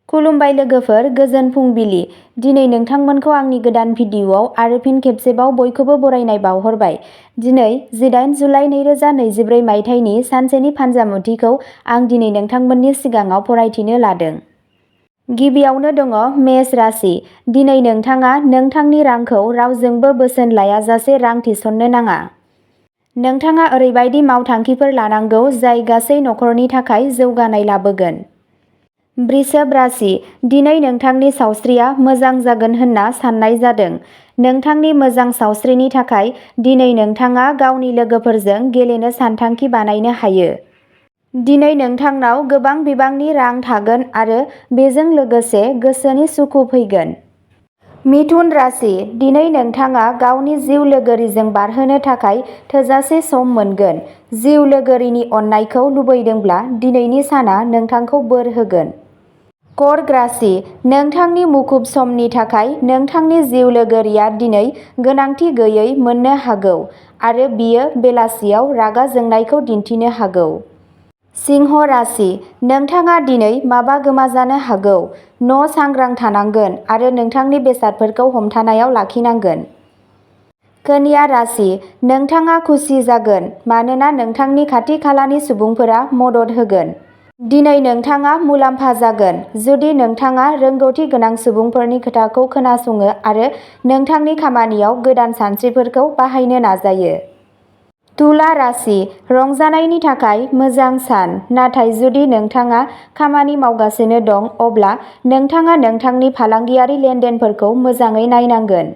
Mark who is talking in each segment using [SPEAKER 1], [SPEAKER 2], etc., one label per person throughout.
[SPEAKER 1] खुलुमबाय लोगोफोर, गोजोन फुंबिलि। दिनै नोंथांमोनखौ आंनि गोदान भिडिअ'आव आरो फिन खेबसेबाव बयखौबो बरायनाय बावहरबाय। दिनै 18 जुलाइ 2023 मायथाइनि सानसेनि फानजामुथिखौ आं दिनै नोंथांमोननि सिगाङाव फरायथिनो लादों। गिबियावनो दङ मेष राशि। दिनै नोंथाङा नोंथांनि रांखौ रावजोंबो बोसोन लायाजासे रां थिसननो नाङा। नोंथाङा ओरैबायदि मावथांखिफोर लानांगौ जाय गासै नखरनि थाखाय जौगानाय लाबोगोन। वृषभ राशि। दिनै नोंथांनि सावस्रिया मोजां जागोन होनना साननाय जादों। नोंथांनि मोजां सावस्रिनि थाखाय दिनै नोंथाङा गावनि लोगोफोरजों गेलेनो सानथांखि बानायनो हायो। दिनै नोंथांनाव गोबां बिबांनि रां थागोन आरो बेजों लोगोसे गोसोनि सुखु फैगोन। मिथुन राशि। दिनै नोंथाङा गावनि जिउ लोगोरिजों बारहोनो थाखाय थोजासे सम मोनगोन। जिउ लोगोरिनि अननायखौ लुबैदोंब्ला दिनैनि साना नोंथांखौ बोर होगोन। कर्क राशि। नोंथांनि मुखुब समनि थाखाय नोंथांनि जिउ लोगोरिया दिनै गोनांथि गैयै मोननो हागौ आरो बियो बेलासियाव रागा जोंनायखौ दिन्थिनो हागौ। सिंह राशि। नोंथाङा दिनै माबा गोमाजानो हागौ। सांग्रां थानांगोन आरो नोंथांनि बेसादफोरखौ हमथानायाव लाखिनांगोन। कन्या राशि। नोंथाङा खुसि जागोन मानोना नोंथांनि खाथि-खालानि सुबुंफोरा मदद होगोन। दिनै नोंथाङा मुलाम्फा जागोन जुदि नोंथाङा रोंग'थि गोनां सुबुंफोरनि खोथाखौ खोनासङो आरो नोंथांनि खामानियाव गोदान सानस्रिफोरखौ बाहायनो नाजायो। तुला राशि। रंजानायनि थाखाय मोजां सान, नाथाय जुदि नोंथाङा खामानि मावगासिनो दं अब्ला नोंथाङा नोंथांनि फालांगियारि लेनदेनफोरखौ मोजाङै नायनांगोन।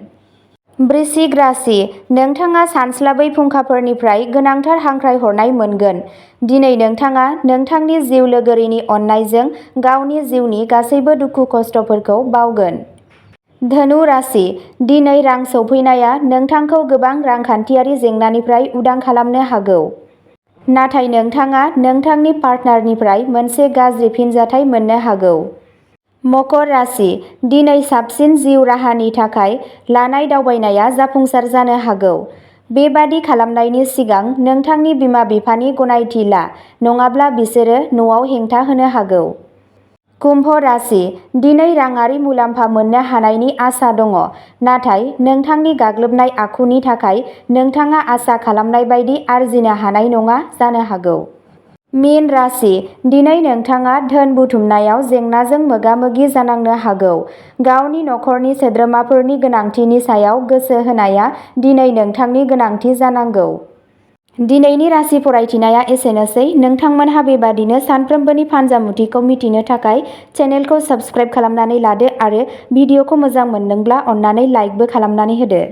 [SPEAKER 1] वृश्चिक राशि। नोंथाङा सानस्लाबै फुंखाफोरनिफ्राय गोनांथार हांख्रायहरनाय मोनगोन। दिनै नोंथाङा नोंथांनि जिउ लोगोरिनि अननायजों गावनि जिउनि गासैबो दुखु खस्थ'फोरखौ बावगोन। धनु राशि। दिनै रां सौफैनाया नोंथांखौ गोबां रांखान्थियारि जेंनानिफ्राय उदां खालामनो हागौ। नाथाय नोंथाङा नोंथांनि पार्टनारनिफ्राय मोनसे गाज्रि फिनजाथाय मोननो हागौ। मकर राशि। दिनै साबसिन जिउ राहानि थाखाय लानाय दावबायनाया जाफुंसार जानो हागौ। बेबादि खालामनायनि सिगां नोंथांनि बिमा-बिफानि गनायथि ला, नङाब्ला बिसोरो न'आव हेंथा होनो हागौ। कुम्भ राशि। दिनै राङारि मुलाम्फा मोननो हानायनि आसा दङ, नाथाय नोंथांनि गाग्लोबनाय आखुनि थाखाय नोंथाङा आसा खालामनाय बायदि आर्जिनो हानाय नङा जानो हागौ। मीन राशि। दिनै नोंथाङा धोन बुथुमनायाव जेंनाजों मोगा-मोगि जानांनो हागौ। गावनि नखरनि सोद्रोमाफोरनि गोनांथिनि सायाव गोसो होनाया दिनै नोंथांनि गोनांथि जानांगौ। दिनैनि राशि फरायथिनाया एसेनोसै। नोंथांमोनहा बेबादिनो सानफ्रोमबोनि फानजामुथिखौ मिथिनो थाखाय चेनेलखौ साबस्क्राइब खालामनानै लादो आरो भिडिअ'खौ मोजां मोनदोंब्ला अन्नानै लाइकबो खालामनानै होदो।